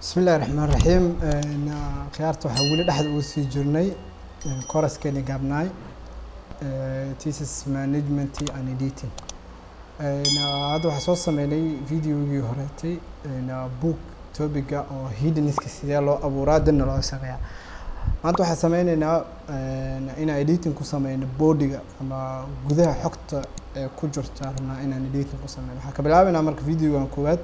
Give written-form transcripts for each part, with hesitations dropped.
Bismillahi raxmaan raxiim. Khiyaarta, waxaa weli dhexda uga sii jirnay course-keeni gaabnaay, thesis management and editing. Hadda waxaa soo sameynay videogii horeetay book topic-ga oo headingska sidee loo abuuraa, dibna loo sameeyaa. Maanta waxaan sameyneynaa inaan editing ku sameyno body-ga ama gudaha xogta ee ku jirta. Rabnaa inaan editing ku sameyno. Waxaan ka bilaabeynaa marka videogan koowaad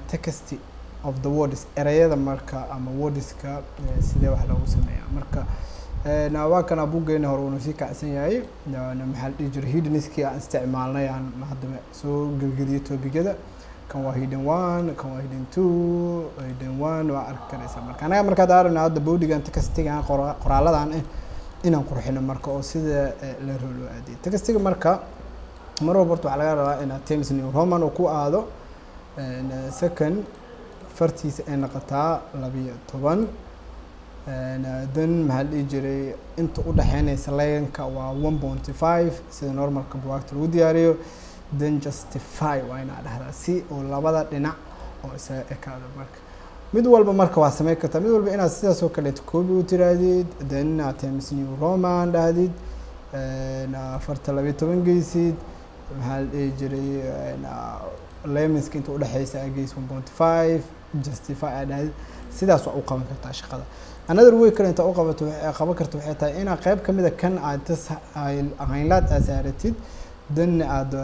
text of the words, ereyada marka ama wordska sidee wax loogu sameeyaa. Marka waa kana buuggeena hore uuna sii kacsan yahay. Maxaa la dhihi jiray, headingskii aan isticmaalnay aan hadda soo gelgeliyay topic-yada. Kan waa heading one, kan waa heading two, heading one waa arki karaysaa. Marka anaga markaad arabna hadda body-gan textigan qoraaladan inaan qurxino marka oo sida la rabo loo aadiyo textiga. Marka mar walba horta waxaa laga rabaa inaad Times New Roman uu ku aado, second fartiisa ay noqotaa 12. Then maxaa la dhihi jiray, inta u dhexeynaysa line-ka waa 1.5 sida normalka buwaagta lagu diyaariyo. Then justify waa inaa dhahdaa si oo labada dhinac oo isaga ekaado. Marka mid walba marka waa sameyn kartaa, mid walba inaad sidaas oo kaleeto copy u tiraahdid, then aad Times New Roman dhahdid, farta 12 geysid, maxaa la dhihi jiray, lines-ka inta udhexeysa aa geys 1.5, justify aa dhahdid. Sidaas waa u qaban kartaa shaqada. Another way kale inta u qabato qaban karto waxay tahay inaad qayb kamida kan aad tas highlight aad saaratid, then aad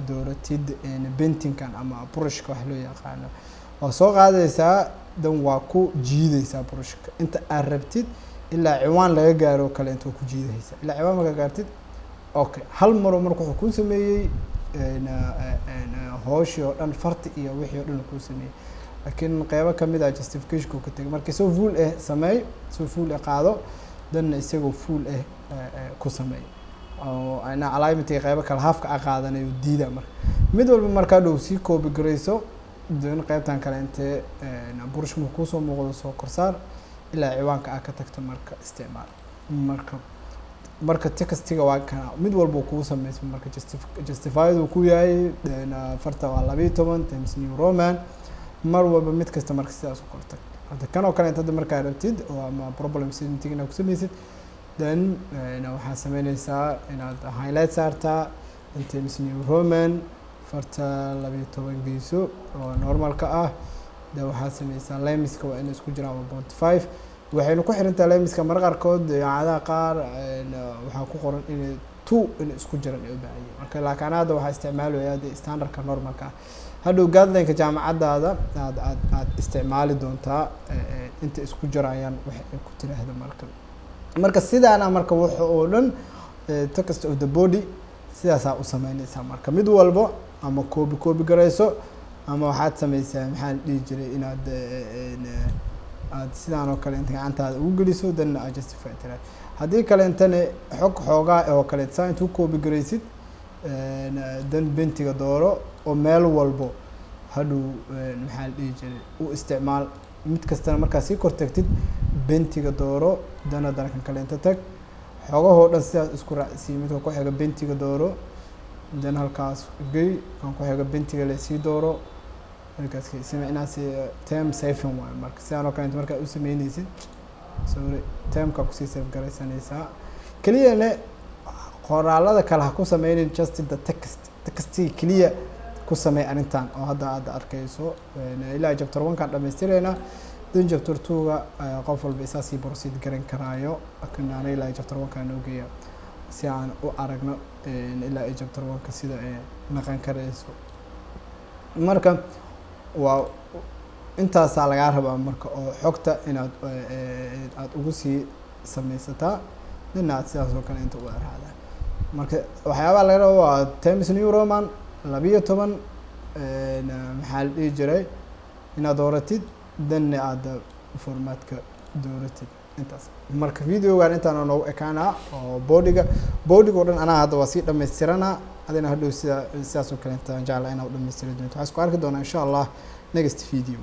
dooratid paintingkan ama brushka wax loo yaqaano. Waa soo qaadaysaa, then waa ku jiidaysaa brushka inta aad rabtid ilaa ciwaan laga gaaro kale. Inta ku jiidaysaa ilaa ciwaan marka gaartid, okay, hal maro marka wuxuu kuu sameeyey hooshii oo dhan, farti iyo wixii oo dhan kuu sameeyey, laakiin qeybo kamid ah justificationka uu ka tegay. Marka isagoo full eh sameey, isagoo full eh qaado, danna isagoo full eh ku sameey oo ana alignmentiga qeybo kale halfka a qaadanayo diida. Marka mid walba markaa dhow sii copy garayso, dan qeybtan kale intee brushka markuu kuusoo muuqdo soo korsaar ilaa ciwaanka aad ka tagto. Marka isticmaal marka textiga waa kana mid walba kuu sameysma. Marka justified uu ku yahay, farta waa 12, Times New Roman. Mar walba mid kasta marka sidaas u kortag. Hadda kan oo kale inta hadda markaa rabtid oo ama problem statement inaad ku sameysid, then waxaad sameyneysaa inaad highlight saartaa, then Times New Roman, farta 12 geyso oo normalka ah. De waxaad sameysaa lines-ka waa inay isku jiraan 1.5. Waxayna ku xirantahay lines-ka. Mar qaarkood idaacadaha qaar waxaa ku qoran inay two inay isku jiraan ay u baahan yihiin. Marka laakiin hadda waxaa isticmaalaya de standardka normalka ah. Hadhow guideline-ka jaamacadaada aad isticmaali doontaa inta isku jirayaan waxa ay ku tiraahdo. Marka sidaana marka waxa oo dhan text of the body sidaasaa u sameyneysaa. Marka mid walbo ama copy garayso ama waxaad sameysaa, maxaa la dhihi jiray, inaad aad sidaan oo kale inta gacantaada ugu geliso, then aad justify tiraahdo. Haddii kale intana xog xoogaa oo kale saa intuu copy garaysid, then paintiga dooro oo meel walbo hadhow maxaa la dhihi jiray u isticmaal. Mid kastana markaa sii kor tagtid, paintiga dooro, dan haddana kan kale inta tag, xogahoo dhan sidaas isku raacsii. Midka ku xiga paintiga dooro, dan halkaas gey. Kan ku xiga paintiga le sii dooro, halkaas gey. Si micnahaas time saving waayo. Marka sidaan oo kale inta markaa u sameyneysid, sorry, timeka kusii save garaysanaysaa. Keliyana qoraalada kale ha ku sameynin, just the text, textiga keliya ku samey arrintan oo hadda aad arkayso. Ilaa chapter one kaan dhamaystirayna, then chapter two-ga qof walba isaa sii proceed garan karaayo. Laakiin ana ilaa chapter one kaan noo geeya si aan u aragno ilaa iyo chapter one-ka sida ay naqan karayso. Marka waa intaasaa lagaa rabaa marka oo xogta inaad aada ugu sii sameysataa, dina aad sidaas oo kale inta u raacdaa. Marka waxyaabaha laga rabo waa Times New Roman 12, maxaa la dhihi jiray, inaad dooratid, danna aada formatka dooratid, intaas. Marka videogan intaan noogu ekaanaa oo bodyga oo dhan anaa hadda waa sii dhamaystiranaa. Adina hadhow sida sidaas oo kale intaan jeclaa inaad u dhamaystiri doonto. Waxaan isku arki doonaa, insha Allah, next video.